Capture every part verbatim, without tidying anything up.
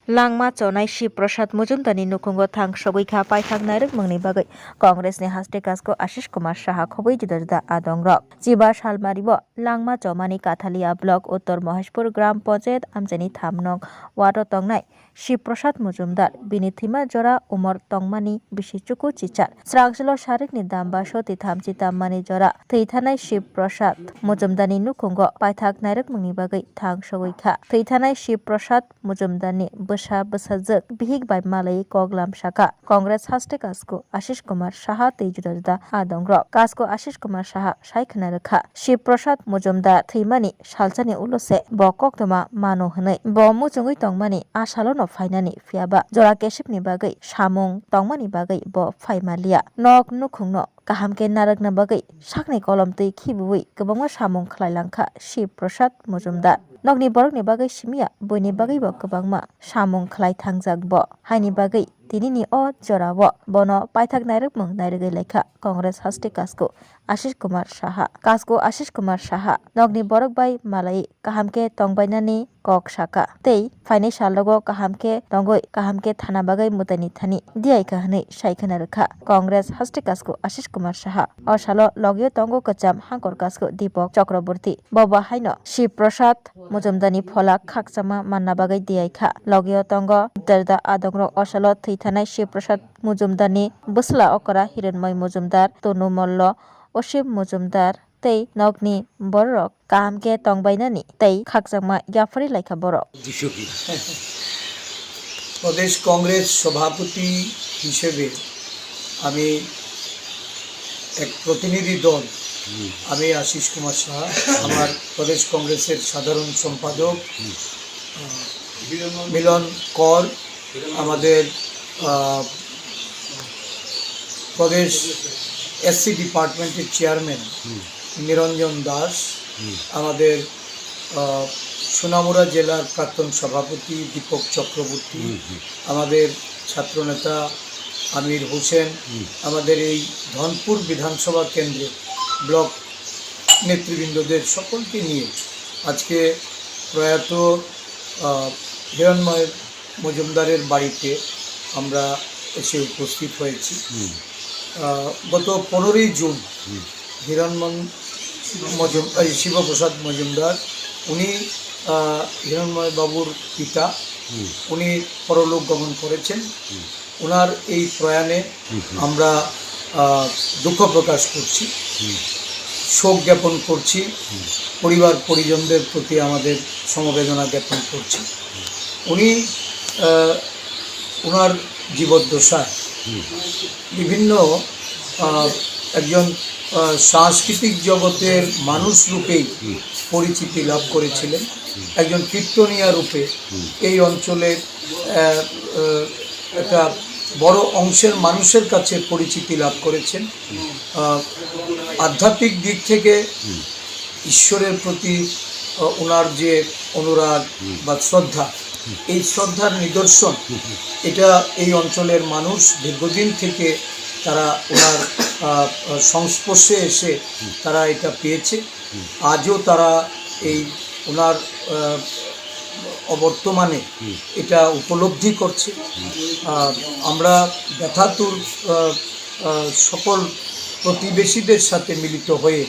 Langma chonai Shiv Prasad Mojumdarni nukhungo thang sogwi kha paithak nairwkmungni bagwi Congressni haste kasko Ashish Kumar Saha khobwi juda juda adongrok. Chiba salmario langma chomani Kathalia block Uttor Moheshpur Gram Panchayat amchaini tham nong ward-o tongnai Shiv Prasad Mojumdar, bini thwima jora umor tongmani bisi chuku chichar. Srangchwlo sarikni damba soti thamchi tammani jora thwi thanai Shiv Prasad Mojumdarni nukhungo paithak nairwkmungni bagwi thang sogwi kha. Thwi thanai Shiv Prasad Mojumdarni bwsa bwsajwk bihik bai malaiwi kok lam saka Congress haste kasko Ashish Kumar Saha tei juda juda adongrok. Kasko Ashish Kumar Saha sai khna rwkha, Shiv Prasad Mojumdar thwimani salsani ulo se bo koktwma mano hwnwi. Bo muchungwi tongmani a salono phainani, phiyaba jora kesipni bagwi samung tongmani bagwi bo phai manliya. Nok nukhungno kaham khe narwkna bagwi sakni kolom twi khibiui kwbangma samung khlai langkha Shiv Prasad Mojumdar. Nokni borokni bagwi simiya, buini bagwibo kwbangma samung khlai thangjak bo. Haini bagwi tinini o jorao bono paithak nairwkmung nairwgwi laikha Congress haste kasko Ashish Kumar Saha. Kasko Ashish Kumar Saha nokni borok bai malai kaham khe tongbainani kok saka tei phainai salrogo kaham khe tongwi kaham khe thana bagwi mwtaini thani diyaikha hwnwi sai khna rwkha Congress haste kasko Ashish Kumar Saha. O salo logio tongo kwcham hangkor kasko Deepak Chakraborty. Bobo haino Shiv Prasad Mojumdarni phola khakchangma manna bagwi diyaikha. Logio tongo juda juda adongrok. O salo thwi thanai Shiv Prasad Mojumdarni bwsla okra Hiranmoy Mojumdar, Tonu Mollo, Osim Mojumdar, tei nokni bororok kaham khe tongbainani tei khakchangma yapharwi laikha borok. প্রদেশ কংগ্রেস সভাপতি হিসেবে আমি এক প্রতিনিধি দল, আমি আশিস কুমার সাহা, আমার প্রদেশ কংগ্রেসের সাধারণ সম্পাদক, আহ, মিলন কর, আমাদের, আহ, প্রদেশ এসসি ডিপার্টমেন্টের চেয়ারম্যান নিরঞ্জন দাস, আমাদের, আহ, সোনামুড়া জেলার প্রাক্তন সভাপতি দীপক চক্রবর্তী, আমাদের ছাত্রনেতা আমির হোসেন, আমাদের এই ধনপুর বিধানসভা কেন্দ্রের ব্লক নেতৃবৃন্দদের সকলকে নিয়ে আজকে প্রয়াত, আহ, হিরণময় মজুমদারের বাড়িতে আমরা এসে উপস্থিত হয়েছি। আহ, গত পনেরোই জুন হিরণময় মজুম-, এই শিবপ্রসাদ মজুমদার, উনি, আহ, হিরণময় বাবুর পিতা, উনি পরলোক গমন করেছেন। ওনার এই প্রয়াণে আমরা, আহ, দুঃখ প্রকাশ করছি, শোক জ্ঞাপন করছি, পরিবার পরিজনদের প্রতি আমাদের সমবেদনা জ্ঞাপন করছি। উনি, আহ, ওনার জীবদ্দশায় বিভিন্ন, আহ, একজন, আহ, সাংস্কৃতিক জগতের মানুষ রূপেই পরিচিতি লাভ করেছিলেন, একজন কীর্তনিয়া রূপে এই অঞ্চলের, আহ, আহ, একটা বড় অংশের মানুষের কাছে পরিচিতি লাভ করেছেন। আহ, আধ্যাত্মিক দিক থেকে ঈশ্বরের প্রতি, আহ, ওনার যে অনুরাগ বা শ্রদ্ধা, এই শ্রদ্ধার নিদর্শন এটা এই অঞ্চলের মানুষ দীর্ঘদিন থেকে তারা ওনার, আহ, সংস্পর্শে এসে তারা এটা পেয়েছে। আজও তারা এই ওনার, আহ, অবর্তমানে এটা উপলব্ধি করছে। আহ, আমরা ব্যথাতুর, আহ, আহ, সকল প্রতিবেশীদের সাথে মিলিত হয়ে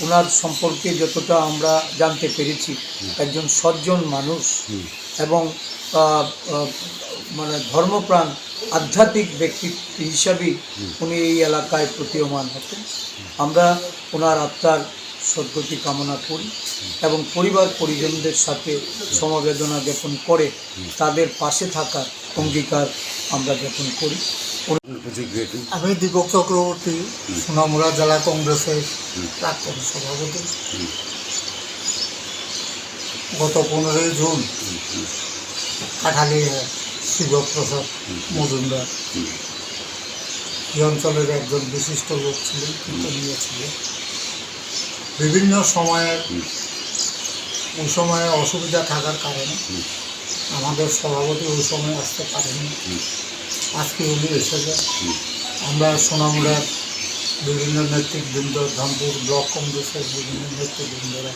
ওনার সম্পর্কে যতটা আমরা জানতে পেরেছি, একজন সজ্জন মানুষ এবং, আহ, আহ, মানে ধর্মপ্রাণ আধ্যাত্মিক ব্যক্তিত্ব হিসাবেই উনি এই এলাকায় প্রতীয়মান হতেন। আমরা ওনার আত্মার সদ্গতি কামনা করি এবং পরিবার পরিজনদের সাথে সমবেদনা জ্ঞাপন করে তাদের পাশে থাকার অঙ্গীকার আমরা জ্ঞাপন করি। আমি দীপক চক্রবর্তী, সোনামুড়া জেলা কংগ্রেসের প্রাক্তন সভাপতি। গত পনেরোই জুন কাঠালিয়া শিবপ্রসাদ মজুমদার এই অঞ্চলের একজন বিশিষ্ট লোক ছিলেন, কীর্তনীয় ছিলেন। বিভিন্ন সময়ের, ওই সময়ে অসুবিধা থাকার কারণে আমাদের সভাপতি ওই সময় আসতে পারেনি। আজকে উনি এসেছেন। আমরা সোনামুড়ার বিভিন্ন নেতৃবৃন্দ, ধনপুর ব্লক কংগ্রেসের বিভিন্ন নেতৃবৃন্দরা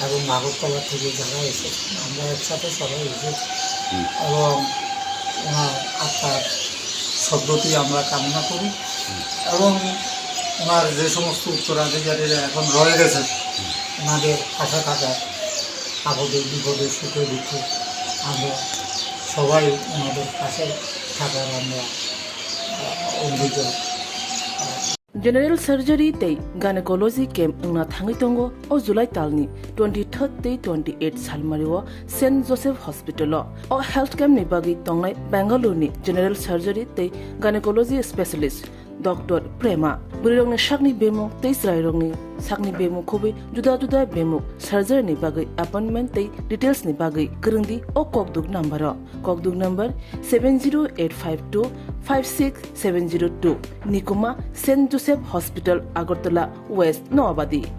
এবং আগরতলা থেকে যারা এসেছেন, আমরা একসাথে সবাই এসেছি। এবং ওনার আত্মার সদ্গতি আমরা কামনা করি। এবং ওনার যে সমস্ত উত্তরাধিকারীরা এখন রয়ে গেছেন, ওনাদের পাশে থাকার, আপদে বিপদে সুখে দুঃখে আমরা সবাই ওনাদের পাশে থাকার আমরা, আহ, অঙ্গীকার, আহ, General surgery tei gynecology camp wngna thangwi tongo o July talni twenty-third tei twenty-eight salmario Saint Joseph Hospital-o. O health camp ni bagwi tongnai Bangalore-ni general surgery tei gynecology specialist Doctor Prema. Bwrwirokni sakni bemung tei chwrairokni sakni bemung khobwi juda juda bemung surgery ni bagwi appointment tei details ni bagwi kwrwngdi o kokduk number-o. Kokduk number seven zero eight five two five six seven zero two, Nikuma, Saint Joseph Hospital, Agartala West, Noabadi.